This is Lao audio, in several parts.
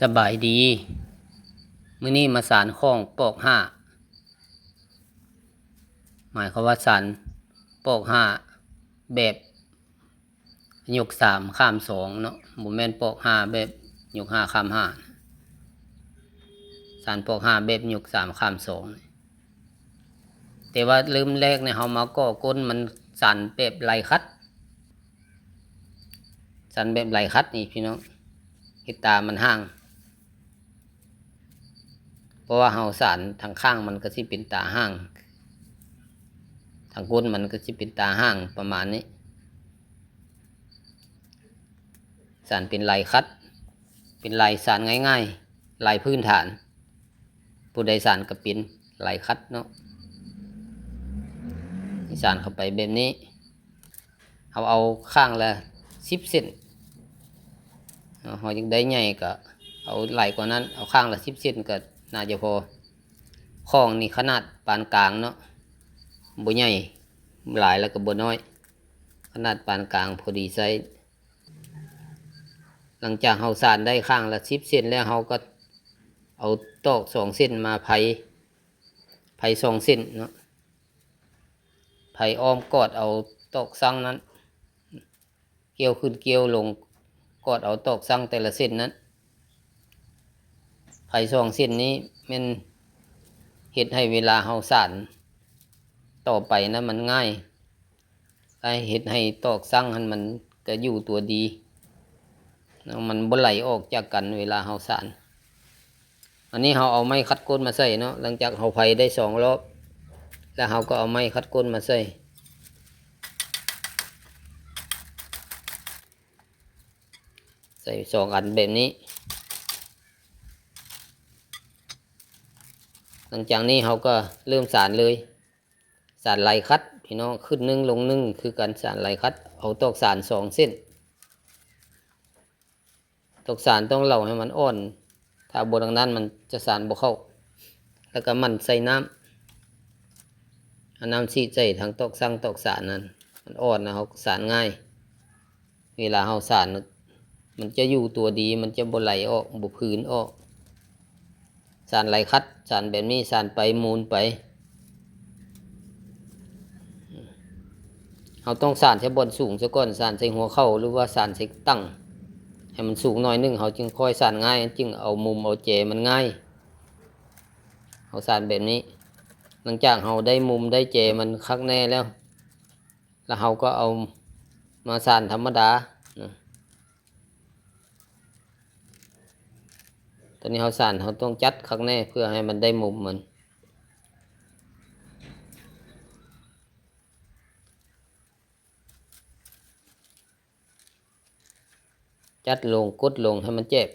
ສະບາຍດີ ມື້ນີ້ມາສານຂອງປອກຫ້າ ໝາຍຄວາມວ່າສານປອກຫ້າແບບຍົກສາມຂ້າມສອງເນາະ ບໍ່ແມ່ນປອກຫ້າແບບຍົກຫ້າຂ້າມຫ້າ ສານປອກຫ້າແບບຍົກສາມຂ້າມສອງ ແຕ່ວ່າເລີ່ມແລກນີ້ເຮົາມາກໍ່ກົ້ນມັນ ສານແບບໄລຄັດ ສານແບບໄລຄັດນີ້ພີ່ນ້ອງ ເຮັດຕາມັນຫ່າງ ເພາະວ່າເຮົາສານທາງຂ້າງມັນກໍຊິເປັນຕາຫ່າງ ທາງກົ້ນມັນກໍຊິເປັນຕາຫ່າງປະມານນີ້ ສານເປັນໄລຄັດ ເປັນໄລສານງ່າຍໆ ໄລພື້ນຖານ ຜູ້ໃດສານກໍເປັນໄລຄັດເນາະ ສານເຂົ້າໄປແບບນີ້ ເຮົາເອົາຂ້າງລະສິບເຊັນ ເຮົາຢາກໄດ້ໃຫຍ່ກໍເອົາຫຼາຍກວ່ານັ້ນ ເອົາຂ້າງລະສິບເຊັນກໍໜ້າຈະພໍ ຂອງນີ້ຂະໜາດປານກາງເນາະ ບໍ່ໃຫຍ່ຫຼາຍແລ້ວກໍບໍ່ນ້ອຍ ຂະໜາດປານກາງພໍດີໃຊ້. ຫຼັງຈາກເຮົາສານໄດ້ຂ້າງລະສິບເຊັນແລ້ວ ເຮົາກໍເອົາຕອກສອງເສັ້ນມາໄພ ໄພສອງເສັ້ນເນາະ ໄພອ້ອມກອດເອົາຕອກສັງນັ້ນ ກ້ຽວຂຶ້ນກ້ຽວລົງ ກອດເອົາຕອກສັງແຕ່ລະເສັ້ນນັ້ນ ໄພສອງເສັ້ນນີ້ແມ່ນເຮັດໃຫ້ເວລາເຮົາສານຕໍ່ໄປນະມັນງ່າຍ ແລະ ເຮັດໃຫ້ຕອກສັງຫັ້ນມັນກະຢູ່ຕົວດີ ມັນບໍ່ໄຫຼອອກຈາກກັນເວລາເຮົາສານ. ອັນນີ້ເຮົາເອົາໄມ້ຂັດກົ້ນມາໃສ່ເນາະ ຫຼັງຈາກເຮົາໄພໄດ້ສອງລອບ ແລ້ວເຮົາກໍເອົາໄມ້ຂັດກົ້ນມາໃສ່ ໃສ່ສອງອັນແບບນີ້ ຫຼັງຈາກນີ້ເຮົາກໍເລີ່ມສານເລີຍ ສານໄລຄັດພີ່ນ້ອງ ຂຶ້ນໜຶ່ງລົງໜຶ່ງຄືກັນ ສານໄລຄັດ ເອົາຕອກສານສອງເສັ້ນ ຕອກສານຕ້ອງເລົາໃຫ້ມັນອ່ອນ ຖ້າບໍ່ດັ່ງນັ້ນມັນຈະສານບໍ່ເຂົ້າ ແລ້ວກໍໝັ່ນໃສ່ນ້ຳ ເອົານ້ຳສີດໃສ່ທັງຕອກສັງຕອກສານນັ້ນ ມັນອ່ອນນະ ເຮົາສານງ່າຍ ເວລາເຮົາສານ ມັນຈະຢູ່ຕົວດີ ມັນຈະບໍ່ໄຫຼອອກ ບໍ່ຜືນອອກ ສານໄລຄັດ ສານແບບນີ້ ສານໄປໝູນໄປ ເຮົາຕ້ອງສານໃສ່ບ່ອນສູງຊະກ່ອນ ສານໃສ່ຫົວເຂົ່າ ຫຼືວ່າສານໃສ່ຕັ່ງ ໃຫ້ມັນສູງໜ້ອຍໜຶ່ງ ເຮົາຈຶ່ງຄ່ອຍສານງ່າຍ ຈຶ່ງເອົາມຸມເອົາແຈມັນງ່າຍ ເຮົາສານແບບນີ້ ຫຼັງຈາກເຮົາໄດ້ມຸມໄດ້ແຈມັນຄັກແນ່ແລ້ວ ແລ້ວເຮົາກໍເອົາມາສານທຳມະດານະ ຕອນນີ້ເຮົາສານ ເຮົາຕ້ອງຈັດຄັກແນ່ເພື່ອໃຫ້ມັນໄດ້ມຸມມັນ ຈັດລົງ ກົດລົງໃຫ້ມັນແຈບ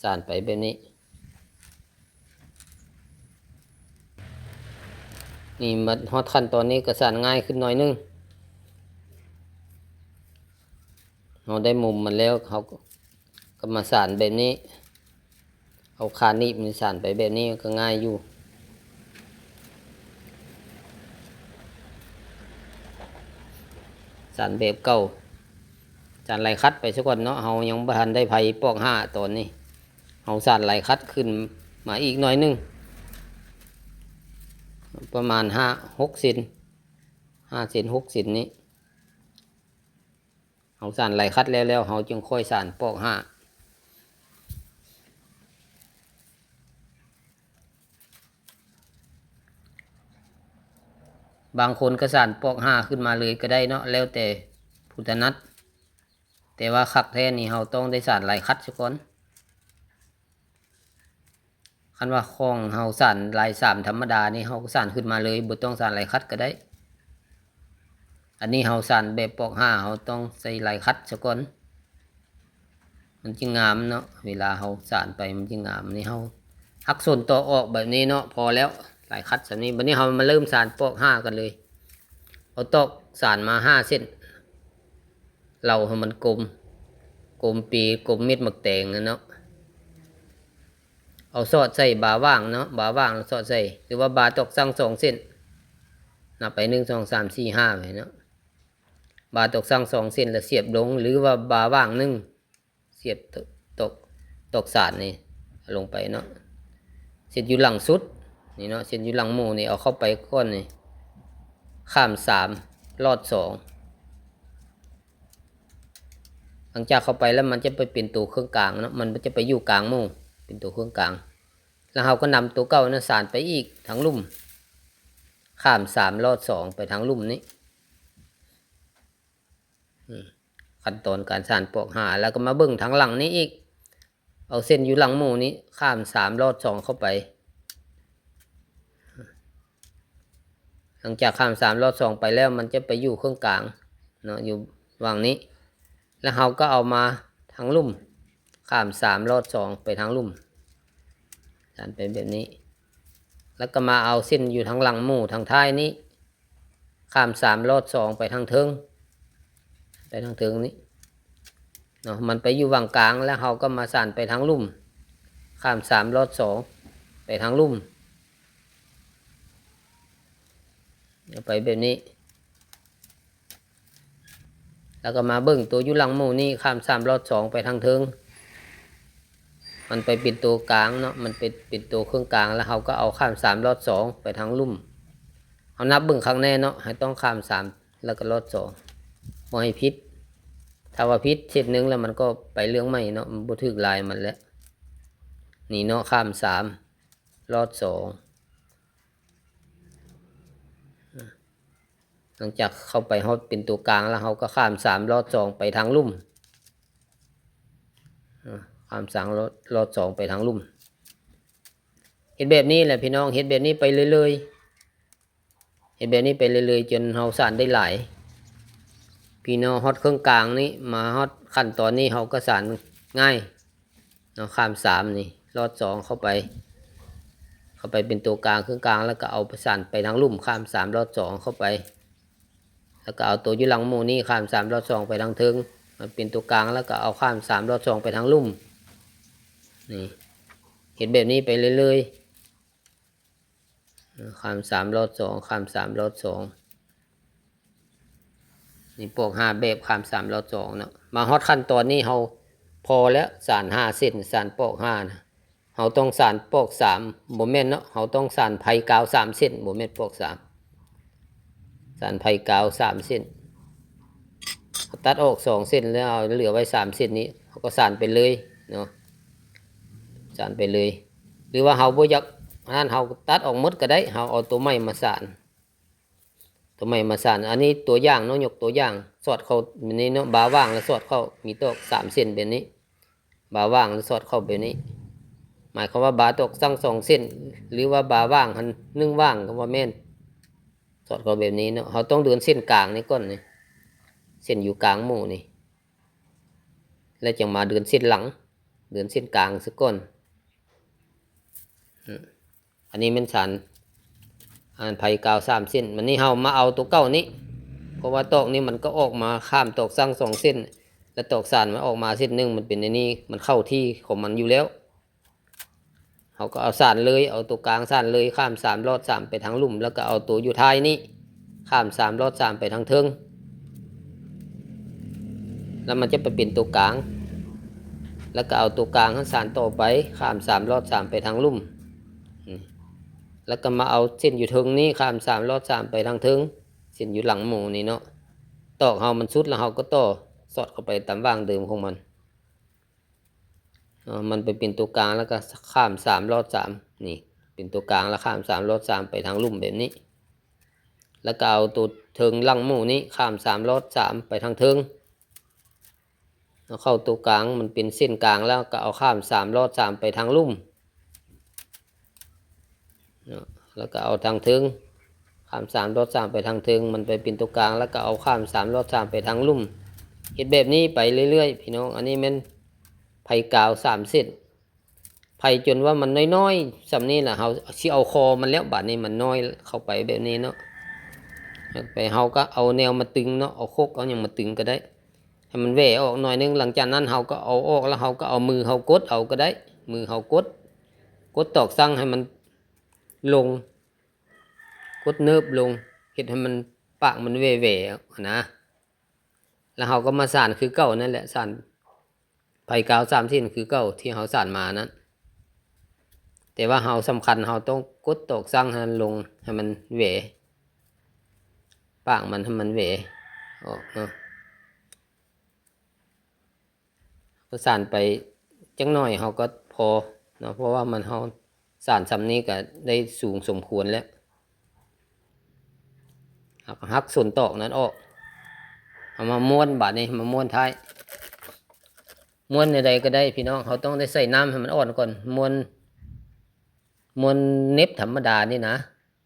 ສານໄປແບບນີ້ ນີ້ມາຮອດຂັ້ນຕອນນີ້ກໍສານງ່າຍຂຶ້ນໜ້ອຍໜຶ່ງ ເຮົາໄດ້ມຸມມັນແລ້ວ ເຮົາກໍມາສານແບບນີ້ ເອົາຄາໜີບນີ້ສານໄປແບບນີ້ກໍງ່າຍຢູ່ ສານແບບເກົ່າ ສານໄລຄັດໄປຊະກ່ອນເນາະ ເຮົາຍັງບໍ່ທັນໄດ້ໄພປອກຫ້າຕອນນີ້ ເຮົາສານໄລຄັດຂຶ້ນມາອີກໜ້ອຍໜຶ່ງ ປະມານຫ້າຫົກເຊັນ ຫ້າເຊັນຫົກເຊັນນີ້ ເຮົາສານໄລຄັດແລ້ວ ແລ້ວເຮົາຈຶ່ງຄ່ອຍສານປອກຫ້າ ບາງຄົນກໍສານປອກຫ້າຂຶ້ນມາເລີຍກໍໄດ້ເນາະ ແລ້ວແຕ່ຜູ້ຖະໜັດ ແຕ່ວ່າຄັກແທ້ນີ້ເຮົາຕ້ອງໄດ້ສານໄລຄັດຊະກ່ອນ. ຄັນວ່າຂອງເຮົາສານລາຍສາມທຳມະດານີ້ ເຮົາກໍສານຂຶ້ນມາເລີຍ ບໍ່ຕ້ອງສານລາຍຄັດກໍໄດ້. ອັນນີ້ເຮົາສານແບບປອກຫ້າ ເຮົາຕ້ອງໃສ່ລາຍຄັດຊະກ່ອນ ມັນຈຶ່ງງາມເນາະ ເວລາເຮົາສານໄປມັນຈຶ່ງງາມ. ນີ້ເຮົາຫັກສົ້ນຕໍ່ອອກແບບນີ້ເນາະ ພໍແລ້ວ ລາຍຄັດສ່ຳນີ້. ບັດນີ້ເຮົາມາເລີ່ມສານປອກຫ້າກັນເລີຍ. ເອົາຕອກສານມາຫ້າເສັ້ນ ເລົາໃຫ້ມັນກົມ ກົມປີ ກົມເມັດໝາກແຕງນັ້ນເນາະ. ເອົາສອດໃສ່ບາຫວ່າງເນາະ ບາຫວ່າງສອດໃສ່ ຫຼືວ່າບາຕອກສັງສອງເສັ້ນ ນັບໄປ ໜຶ່ງ ສອງ ສາມ ສີ່ ຫ້າ ໄວ້ເນາະ. ບາຕອກສັງສອງເສັ້ນ ແລ້ວສຽບລົງ ຫຼືວ່າບາຫວ່າງໜຶ່ງ ສ ຕຽບຕອກ ຕອກສານນີ້ລົງໄປເນາະ. ເສັ້ນຢູ່ຫຼັງສຸດນີ້ເນາະ ເສັ້ນຢູ່ຫຼັງໝູ່ນີ້ ເອົາເຂົ້າໄປກ່ອນນີ້ ຂ້າມສາມ ລອດສອງ. ຫຼັງຈາກເຂົ້າໄປແລ້ວ ມັນຈະໄປເປັນໂຕເຄິ່ງກາງເນາະ ມັນຈະໄປຢູ່ກາງໝູ່ ເປັນໂຕເຄິ່ງກາງ. ແລ້ວເຮົາກໍນຳໂຕເກົ່ານັ້ນສານໄປອີກທາງລຸ່ມ ຂ້າມສາມ ລອດສອງ ໄປທາງລຸ່ມນີ້. ອືມ ຂັ້ນຕອນການສານປອກຫ້າ ແລ້ວກໍມາເບິ່ງທາງຫຼັງນີ້ອີກ ເອົາເສັ້ນຢູ່ຫຼັງໝູ່ນີ້ ຂ້າມສາມ ລອດສອງ ເຂົ້າໄປ. ຫຼັງຈາກຂ້າມສາມ ລອດສອງ ໄປແລ້ວ ມັນຈະໄປຢູ່ເຄິ່ງກາງເນາະ ຢູ່ຫວ່າງນີ້. ແລ້ວເຮົາກໍເອົາມາທາງລຸ່ມ ຂ້າມສາມ ລອດສອງ ໄປທາງລຸ່ມ ສານໄປແບບນີ້. ແລ້ວກໍມາເອົາເສັ້ນຢູ່ທາງຫຼັງໝູ່ທາງທ້າຍນີ້ ຂ້າມສາມ ລອດສອງ ໄປທາງເທິງ ໄປທາງເທິງນີ້ເນາະ ມັນໄປຢູ່ຫວ່າງກາງ ແລ້ວເຮົາກໍມາສານໄປທາງລຸ່ມ ຂ້າມສາມ ລອດສອງ ໄປທາງລຸ່ມ ເອົາໄປແບບນີ້. ແລ້ວກໍມາເບິ່ງໂຕຢູ່ຫຼັງໝູ່ນີ້ ຂ້າມສາມ ລອດສອງ ໄປທາງເທິງ ມັນໄປເປັນໂຕກາງເນາະ ມັນເປັນ ເປັນໂຕເຄິ່ງກາງ ແລ້ວເຮົາກໍເອົາຂ້າມສາມ ລອດສອງ ໄປທາງລຸ່ມ. ເຮົານັບເບິ່ງຄັກແນ່ເນາະ ໃຫ້ຕ້ອງຂ້າມສາມ ແລ້ວກໍລອດສອງ ບໍ່ໃຫ້ຜິດ. ຖ້າວ່າຜິດເສັ້ນໜຶ່ງແລ້ວ ມັນກໍໄປເລື່ອງໃໝ່ເນາະ ມັນບໍ່ຖືກລາຍມັນແຫຼະ. ນີ້ເນາະ ຂ້າມສາມ ລອດສອງ. ຫຼັງຈາກເຂົ້າໄປຮອດເປັນຕົວກາງແລ້ວ ເຮົາກໍຂ້າມສາມລອດສອງໄປທາງລຸ່ມ. ອາ ຂ້າມສາມລອດ ລອດສອງໄປທາງລຸ່ມ. ເຮັດແບບນີ້ແຫຼະພີ່ນ້ອງ, ເຮັດແບບນີ້ໄປເລື້ອຍໆ, ເຮັດແບບນີ້ໄປເລື້ອຍໆ ຈົນເຮົາສານໄດ້ຫຼາຍ. ພີ່ນ້ອງຮອດເຄິ່ງກາງນີ້ ມາຮອດຂັ້ນຕອນນີ້ ເຮົາກໍສານງ່າຍ. ເນາະ ຂ້າມສາມນີ້ ລອດສອງເຂົ້າໄປ ເຂົ້າໄປເປັນຕົວກາງ ເຄິ່ງກາງ ແລ້ວກໍເອົາໄປສານໄປທາງລຸ່ມ ຂ້າມສາມລອດສອງເຂົ້າໄປ ແລ້ວກໍເອົາຕົວຢູ່ຫຼັງໝູ່ນີ້ ຂ້າມສາມລອດສອງໄປທາງເທິງ ມາເປັນຕົວກາງ ແລ້ວກໍເອົາຂ້າມສາມລອດສອງໄປທາງລຸ່ມ. ນີ້ ເຮັດແບບນີ້ໄປເລື້ອຍໆ. ຂ້າມສາມລອດສອງ ຂ້າມສາມລອດສອງ. ນີ້ປອກຫ້າແບບ ຂ້າມສາມລອດສອງເນາະ. ມາຮອດຂັ້ນຕອນນີ້ ເຮົາພໍແລ້ວ ສານຫ້າເສັ້ນ ສານປອກຫ້ານະ. ເຮົາຕ້ອງສານປອກສາມ ບໍ່ແມ່ນເນາະ, ເຮົາຕ້ອງສານໄພກາວສາມເສັ້ນ ບໍ່ແມ່ນປອກສາມ. ສານໄພກາວສາມເສັ້ນ ຕັດອອກສອງເສັ້ນ ແລ້ວເອົາເຫຼືອໄວ້ສາມເສັ້ນນີ້ ເຮົາກໍສານໄປເລີຍເນາະ, ສານໄປເລີຍ. ຫຼືວ່າເຮົາບໍ່ຢາກນັ້ນ ເຮົາຕັດອອກໝົດກໍໄດ້, ເຮົາເອົາຕົວໃໝ່ມາສານ ຕົວໃໝ່ມາສານ. ອັນນີ້ຕົວຢ່າງເນາະ, ຍົກຕົວຢ່າງ ສອດເຂົ້ານີ້ເນາະ, ບາຫວ່າງແລ້ວສອດເຂົ້າ ມີຕອກສາມເສັ້ນແບບນີ້. ບາຫວ່າງສອດເຂົ້າແບບນີ້ ໝາຍຄວາມວ່າບາຕອກສັງສອງເສັ້ນ ຫຼືວ່າບາຫວ່າງຫັ້ນໜຶ່ງຫວ່າງກໍວ່າແມ່ນ ສອດເຂົ້າແບບນີ້ເນາະ. ເຮົາຕ້ອງເດີນເສັ້ນກາງນີ້ກ່ອນນີ້ ເສັ້ນຢູ່ກາງໝູ່ນີ້ ແລ້ວຈັ່ງມາເດີນເສັ້ນຫຼັງ ເດີນເສັ້ນກາງຊະກ່ອນ. ອາ ອັນນີ້ແມ່ນສານ ອັນໄພກາວສາມເສັ້ນ. ບັດນີ້ເຮົາມາເອົາຕົວເກົ່ານີ້ ເພາະວ່າຕອກນີ້ມັນກໍອອກມາຂ້າມຕອກສັງສອງເສັ້ນ ແລະ ຕອກສານມັນອອກມາເສັ້ນໜຶ່ງ ມັນເປັນອັນນີ້ ມັນເຂົ້າທີ່ຂອງມັນຢູ່ແລ້ວ. ເຮົາກໍເອົາສານເລີຍ ເອົາຕົວກາງສານເລີຍ ຂ້າມສາມລອດສາມໄປທາງລຸ່ມ ແລ້ວກໍເອົາຕົວຢູ່ທ້າຍນີ້ ຂ້າມສາມລອດສາມໄປທາງເທິງ ແລ້ວມັນຈະໄປເປັນຕົວກາງ ແລ້ວກໍເອົາຕົວກາງຫັ້ນສານຕໍ່ໄປ ຂ້າມສາມລອດສາມໄປທາງລຸ່ມ. ນີ້ ແລ້ວກໍມາເອົາເສັ້ນຢູ່ເທິງນີ້ ຂ້າມສາມລອດສາມໄປທາງເທິງ ເສັ້ນຢູ່ຫຼັງໝູ່ນີ້ເນາະ. ຕອກເຮົາມັນສຸດແລ້ວ ເຮົາກໍຕໍ່ສອດເຂົ້າໄປຕາມຫວ່າງເດີມຂອງມັນ. ເນາະ ມັນໄປເປັນຕົວກາງ ແລ້ວກໍຂ້າມສາມລອດສາມ ນີ້ ເປັນຕົວກາງ ແລ້ວຂ້າມສາມລອດສາມໄປທາງລຸ່ມແບບນີ້ ແລ້ວກໍເອົາຕົວເທິງຫຼັງໝູ່ນີ້ ຂ້າມສາມລອດສາມໄປທາງເທິງ ເອົາເຂົ້າຕົວກາງ ມັນເປັນເສັ້ນກາງ ແລ້ວກໍເອົາຂ້າມສາມລອດສາມໄປທາງລຸ່ມ. ເນາະ ແລ້ວກໍເອົາທາງເທິງ ຂ້າມສາມລອດສາມໄປທາງເທິງ ມັນໄປເປັນຕົວກາງ ແລ້ວກໍເອົາຂ້າມສາມລອດສາມໄປທາງລຸ່ມ. ເຮັດແບບນີ້ໄປເລື້ອຍໆ ພີ່ນ້ອງ. ອັນນີ້ແມ່ນໄພກາວສາມເສັ້ນ ໄພຈົນວ່າມັນນ້ອຍໆ ສ່ຳນີ້ລະ ເຮົາຊິເອົາຄໍມັນແລ້ວ ບາດນີ້ມັນນ້ອຍເຂົ້າໄປແບບນີ້ເນາະ. ໄປ ເຮົາກໍເອົາແນວມາຕຶງເນາະ ເອົາຄົກເອົາຫຍັງມາຕຶງກໍໄດ້ ໃຫ້ມັນແຫວ່ອອກໜ້ອຍໜຶ່ງ. ຫຼັງຈາກນັ້ນເຮົາກໍເອົາອອກ ແລ້ວເຮົາກໍເອົາມືເຮົາກົດເອົາກໍໄດ້ ມືເຮົາກົດ ກົດຕອກສັງໃຫ້ມັນລົງ ກົດເນີບລົງ ເຮັດໃຫ້ມັນ ປາກມັນແຫວ່ໆຫັ້ນນະ. ແລ້ວເຮົາກໍມາສານຄືເກົ່ານັ້ນແຫຼະ ສານ ໄພກາວສາມເສັ້ນຄືເກົ່າທີ່ເຮົາສານມານັ້ນ. ແຕ່ວ່າເຮົາສຳຄັນ ເຮົາຕ້ອງກົດຕອກສັງໃຫ້ມັນລົງ ໃຫ້ມັນແຫວ ປາກມັນໃຫ້ມັນແຫວອອກເນາະ. ກໍສານໄປຈັກໜ້ອຍເຮົາກໍພໍເນາະ ເພາະວ່າມັນ ເຮົາສານສ່ຳນີ້ກໍໄດ້ສູງສົມຄວນແລ້ວ. ເຮົາກໍຫັກສົ້ນຕອກນັ້ນອອກ ເອົາມາມ້ວນ ບາດນີ້ມາມ້ວນທ້າຍ. ມ້ວນແນວໃດກໍໄດ້ພີ່ນ້ອງ ເຮົາຕ້ອງໄດ້ໃສ່ນ້ຳໃຫ້ມັນອ່ອນກ່ອນ. ມ້ວນ ມ້ວນເນັບທຳມະດານີ້ນະ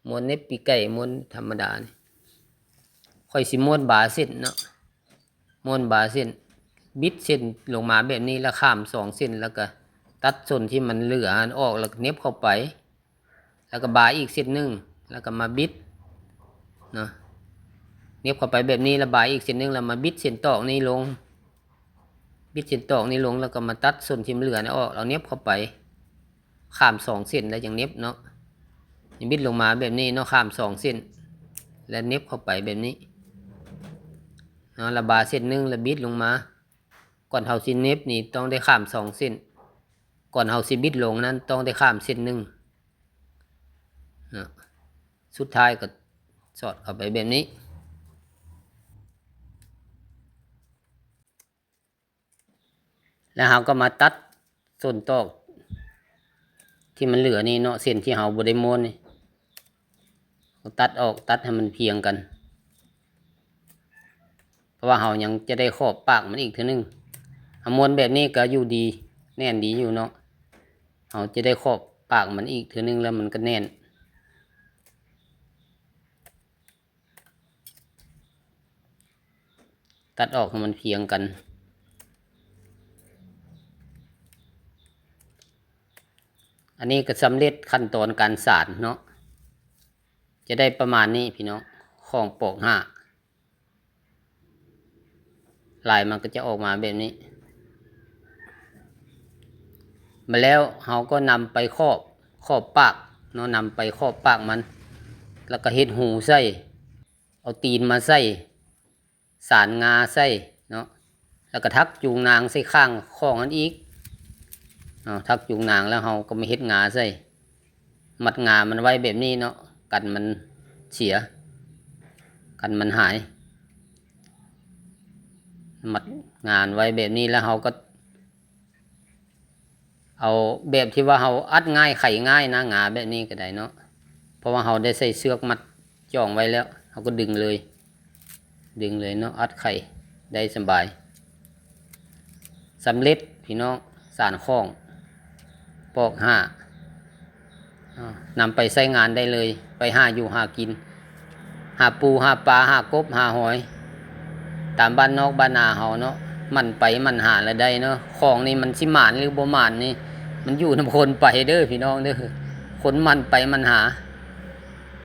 ມ້ວນເນັບປີກໄກ່ ມ້ວນທຳມະດານີ້. ຂ້ອຍຊິມ້ວນບາເສັ້ນເນາະ ມ້ວນບາເສັ້ນ ບິດເສັ້ນລົງມາແບບນີ້ ແລ້ວຂ້າມສອງເສັ້ນ ແລ້ວກໍຕັດສົ້ນທີ່ມັນເຫຼືອຫັ້ນອອກ ແລ້ວກໍເນັບເຂົ້າໄປ ແລ້ວກໍບາອີກເສັ້ນໜຶ່ງ ແລ້ວກໍມາບິດເນາະ ເນັບເຂົ້າໄປແບບນີ້ ແລ້ວບາອີກເສັ້ນໜຶ່ງ ແລ້ວມາບິດເສັ້ນຕອກນີ້ລົງ ບິດເສັ້ນຕອກນີ້ລົງ ແລ້ວກໍມາຕັດສົ້ນທີ່ມັນເຫຼືອນັ້ນອອກ ແລ້ວເນັບເຂົ້າໄປ ຂ້າມສອງເສັ້ນ ແລ້ວຈັ່ງເນັບເນາະ. ບິດລົງມາແບບນີ້ເນາະ ຂ້າມສອງເສັ້ນ ແລ້ວເນັບເຂົ້າໄປແບບນີ້ເນາະ ແລ້ວບາເສັ້ນໜຶ່ງ ແລ້ວບິດລົງມາ. ກ່ອນເຮົາຊິເນັບນີ້ຕ້ອງໄດ້ຂ້າມສອງເສັ້ນ ກ່ອນເຮົາຊິບິດລົງນັ້ນຕ້ອງໄດ້ຂ້າມເສັ້ນໜຶ່ງເນາະ. ສຸດທ້າຍກໍສອດເຂົ້າໄປແບບນີ້ ແລ້ວເຮົາກໍມາຕັດສົ້ນຕອກທີ່ມັນເຫຼືອນີ້ເນາະ ເສັ້ນທີ່ເຮົາບໍ່ໄດ້ມ້ວນນີ້ ກໍຕັດອອກ ຕັດໃຫ້ມັນພຽງກັນ ເພາະວ່າເຮົາຍັງຈະໄດ້ຂອບປາກມັນອີກເທື່ອໜຶ່ງ. ເຮົາມ້ວນແບບນີ້ກໍຢູ່ດີ ແໜ້ນດີຢູ່ເນາະ. ເຮົາຈະໄດ້ຂອບປາກມັນອີກເທື່ອໜຶ່ງ ແລ້ວມັນກໍແໜ້ນ. ຕັດອອກໃຫ້ມັນພຽງກັນ. ອັນນີ້ກໍສຳເລັດຂັ້ນຕອນການສານເນາະ. ຈະໄດ້ປະມານນີ້ພີ່ນ້ອງ ຂອງປອກຫ້າ ລາຍມັນກໍຈະອອກມາແບບນີ້. ມາແລ້ວເຮົາກໍນຳໄປຂອບ ຂອບປາກເນາະ ນຳໄປຂອບປາກມັນ ແລ້ວກໍເຮັດຮູໃສ່ ເອົາຕີນມາໃສ່ ສານງາໃສ່ເນາະ ແລ້ວກໍຖັກຈູງໜາງໃສ່ຂ້າງຂອງຫັ້ນອີກເນາະ. ຖັກຈູງໜາງແລ້ວເຮົາກໍມາເຮັດງາໃສ່ ມັດງາມັນໄວ້ແບບນີ້ເນາະ ກັນມັນເສຍ ກັນມັນຫາຍ. ມັດງາໄວ້ແບບນີ້ ແລ້ວເຮົາກໍ ເອົາແບບທີ່ວ່າເຮົາອັດງ່າຍໄຂງ່າຍນະ ງາແບບນີ້ກໍໄດ້ເນາະ ເພາະວ່າເຮົາໄດ້ໃສ່ເຊືອກມັດຈອງໄວ້ແລ້ວ ເຮົາກໍດຶງເລີຍ ດຶງເລີຍເນາະ ອັດໄຂໄດ້ສະບາຍ. ສຳເລັດພີ່ນ້ອງ ສານຂອງປອກຫ້າ ນຳໄປໃຊ້ງານໄດ້ເລີຍ ໄປຫາຢູ່ຫາກິນ ຫາປູຫາປາ ຫາກົບຫາຫອຍ ຕາມບ້ານນອກບ້ານນາເຮົາເນາະ. ໝັ່ນໄປໝັ່ນຫາລະໄດ້ເນາະ. ຂອງນີ້ມັນຊິໝານຫຼືບໍ່ໝານນີ້ ມັນຢູ່ນຳຄົນໄປເດີພີ່ນ້ອງເດີ. ຄົນໝັ່ນໄປໝັ່ນຫາ